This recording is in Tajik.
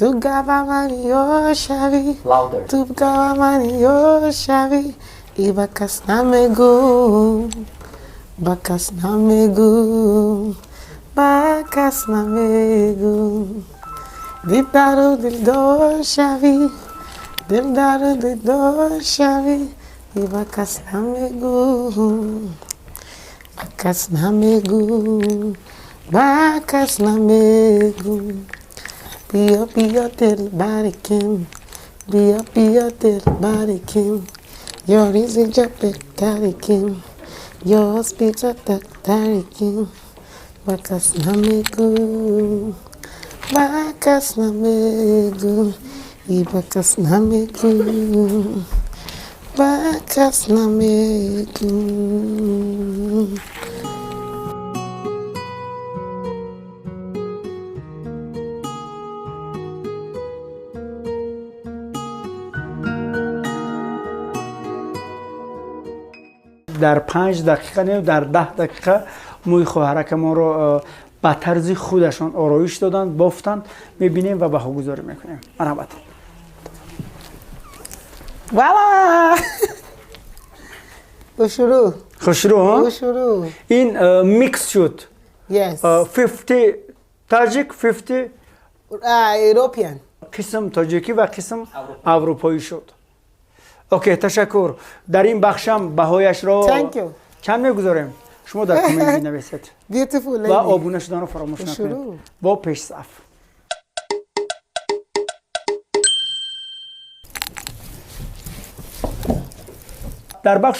Tu gaba mani yo shavi. Louder. Tu gaba mani yo shavi. Ibakas namegu. Bakas namegu. Bakas namegu. Dildaru dildo shavi. Dildaru dildo shavi. Ibakas namegu. Bakas namegu. Bakas namegu. Bio bio del barikim. Bio bio del barikim. Your easy job tarikim. Your hospital tarikim. Bakas namegu. Bakas namegu. Ibakas namegu. Bakas namegu. Дар 5 дақиқа не, дар 10 дақиқа мӯи хоҳаракамонро ба тарзи худашон ороиш доданд, бофтанд. Мебинем ва баҳогузорӣ мекунем. Марҳамат. Voila! Хушрӯ. Хушрӯ, ҳа? Хушрӯ. Ин микс шуд. Yes. 50 таҷик, 50 European. Қисм тоҷикӣ ва қисм аврупоӣ шуд. Окей, ташаккур. Дар ин бахшам баҳояшро Thank you. чанд мегузорем, шумо дар коммент бинависед. Beautiful lady. Ва обуна шуданро фаромӯш накунед. Шурӯъ. Бо пешсаф. Дар бахши